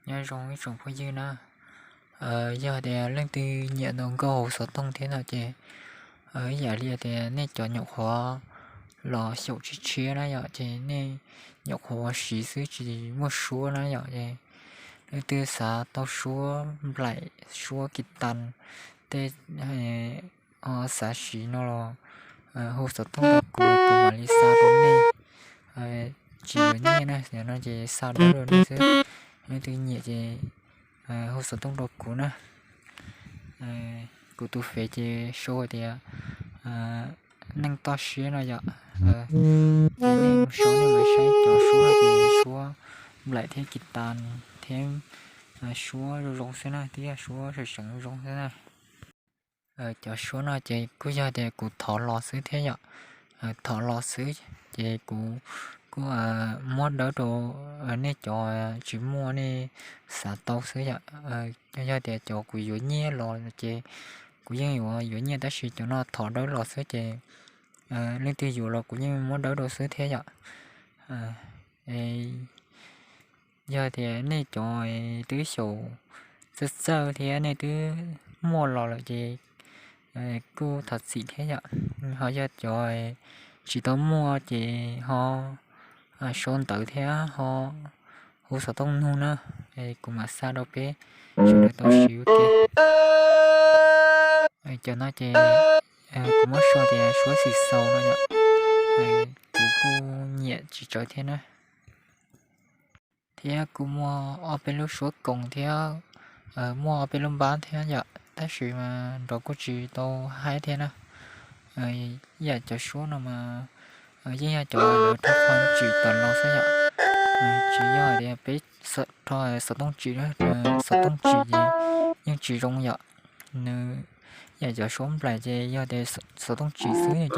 Nyob zoo ib tsoom phooj ywg na, yog tias leej twg nyiam ntaus nkauj hauv xov tooj thiab no ces ib yam li tias nej cov nyuam qhuav los xyaum tshiab tshiab na yom, ces nej nyuam qhuav ua siv xwb tsis muaj suab na yom, ces leej twg xav tau suab nplaim suab kiv tas tej ho xav siv no los hu xov tooj rau kuv, kuv mam li xa rau nej. Tsis yuav nyiaj na, no ces xa dawb rau nej xwb. Leej twg nyiam ces hu xov tooj rau kuv na. Kuv tus fev ces sau hais tias Neej Toj Siab no yom. Ces nej sau nej mam saib cov suab ces suab nplaim thiab kiv tas thiab suab zoo zoo xwb na, twb yog suab seem seem zoo zoo xwb na. Cov suab no ces kuj yog tias kuv thov los xwb thiab yom. Thov los xwb ces kuv kuj muab dawb rau nej cov tsis muaj nej xav tau xwb yom. Yog tias cov kuv yuav nyiaj los ces kuv yeej yuav yuav nyiaj, tab sis cov no thov dawb los xwb ces leej twg yuav los kuv yeej muab dawb rau xwb thiab yom. Yog tias nej cov twb xyaum txawj txawj thiab nej twb muaj los lawm ces kuj thov txim thiab yom. Ho yog cov tsis tau muaj ces ho sau ntawv thiab ho hu xov tooj nug na, kuv mam xa rau peb sawv daws tau siv ua ke. Cov no ces kuv muab sau tias suab xis xaus no yom. Kuv kuj nyiam tsis tsawg thiab na. Thiab kuj muaj ob peb lub suab koos thiab muaj ob peb lub npab thiab yom, tab sis mas nrov kuj tsis tau haib thiab na. Ib yam cov suab no mas yeej yog cov lawv rho qhov tsim tawm los xwb yom. Tsis yog tias peb rho xov tooj tsim, xov tooj tsim ces yeej tsis zoo yom. Nws ib yam cov suab nplaim ces yog tias xov tooj tsim xwb ces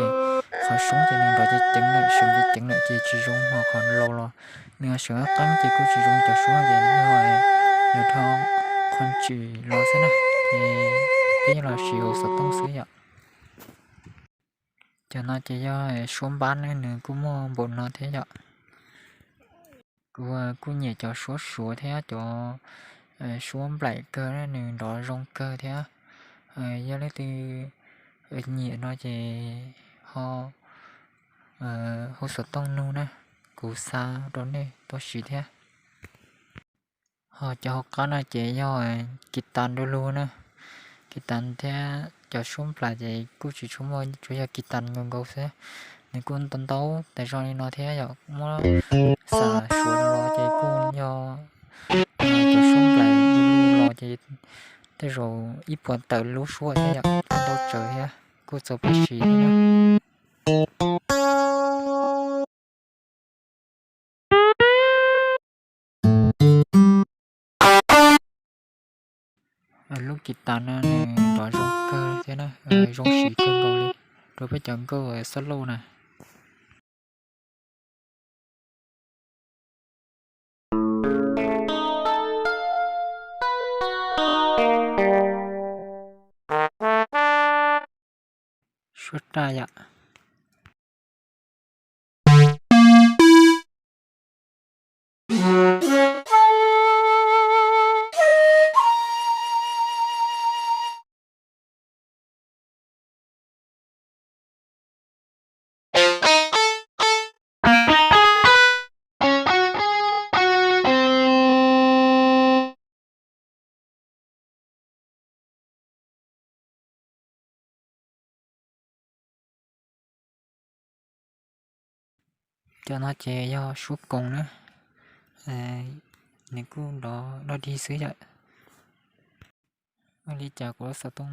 qhov suab ces nws nrov ceev ceev lawm, seem ceev ceev lawm ces tsis zoo, ho qhov laus los nws seem qeeb ces kuj tsis zoo. Cov suab ces yog lawv rho qhov tsim los xwb na, ces peb los siv ua xov tooj xwb yom. Cov no ces yog suab npab ne, nws kuj muaj npaum no thiab yom. Kuv kuj nyiam cov suab suav thiab cov suab nplaim kawg, nws nrov zoo kawg thiab. Yog leej twg nyiam no ces ho hu xov tooj nug na, kuv xa rau nej tau siv thiab. Ho cov hauv qab no ces yog kiv tas du lug na, kiv tas thiab cov suab nplaim ces kuj tsis tshua muaj, tsuas yog kiv tas nkaus nkaus xwb. Nws kuj ntau ntau tas zog li no thiab yom, muab xam suav los ces kuj yog cov suab nplaim du lug los ces tej zaum ib puas tawm lub suab thiab yom, kuj ntau tsawg thiab, kuj txaus peb siv thiab na. Lub kiv tas no nws nrov zoo kawg thiab na, zoo siv kawg nkaus li rau peb cov nkauj xab lauj na. Suab raj yom. Cov no ces yog suab koos na, nws kuj nrov dog dig xwb yom. Ua li cas kuv lub xov tooj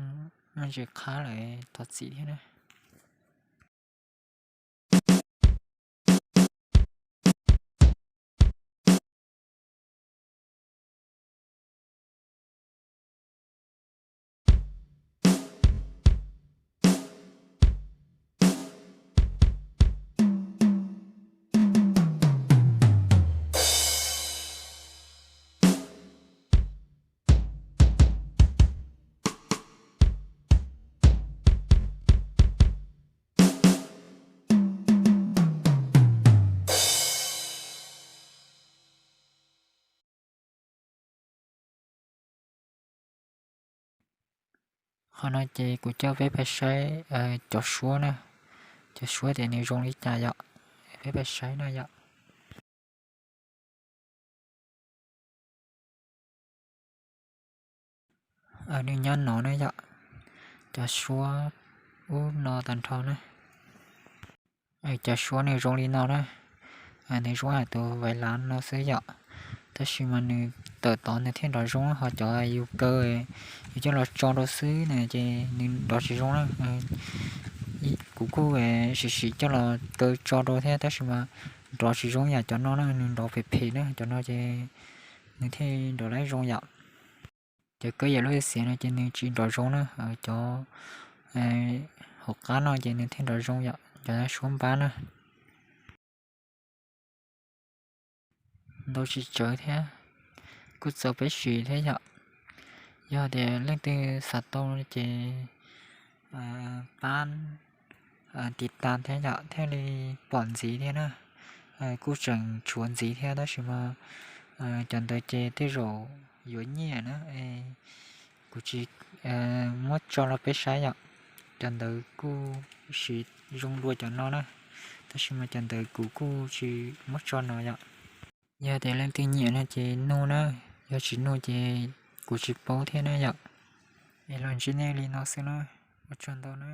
muaj ntsis qhab lawm, thov txim thiab na. Qhov no ces kuv coj peb pais saib cov suab na, cov suab tias nws zoo li cas yom. Peb pais saib na yom. Nws nyob no na yom, cov suab ub no tag nrho na. Cov suab nws zoo li no na, nws zoo hais tus vais lav no xwb yom. Tab sis mas nws tawm tod nws thiaj nrov zoo, ho cov yus kaw, yus coj los tso rau xwb na ces nws nrov tsis zoo na. Kuv kuj sim sim coj los kaw tso rau thiab tab sis mas nrov tsis zoo yam cov no na, nws nrov phem phem na, cov no ces nws thiaj nrov lab zoo yom. Cov kawb yam lub xiav no ces nws tsis nrov zoo na, cov hauv qab no ces nws thiaj nrov zoo yom, cov suab npab na. Ntau tsis tsawg thiab, kuj txaus peb siv thiab yom. Yog tias leej twg xav tau ces pab tiv tas thiab yom, thiaj li pom ntxiv thiab na. Kuj tseem tshuav ntxiv thiab tab sis mas cov ntawd ces tej zaum yuav nyiaj na, kuv tsis muab tso los peb saib yom. Cov ntawd kuj siv zoo dua cov no na, tab sis mas cov ntawd kuv kuj tsis muab tso no yom. Yog tias leej twg nyiam no ces nug na, yog tsis nug ces kuv tsis paub thiab na yom. Es los ntsib nej li no xwb na, ua tsaug ntau na.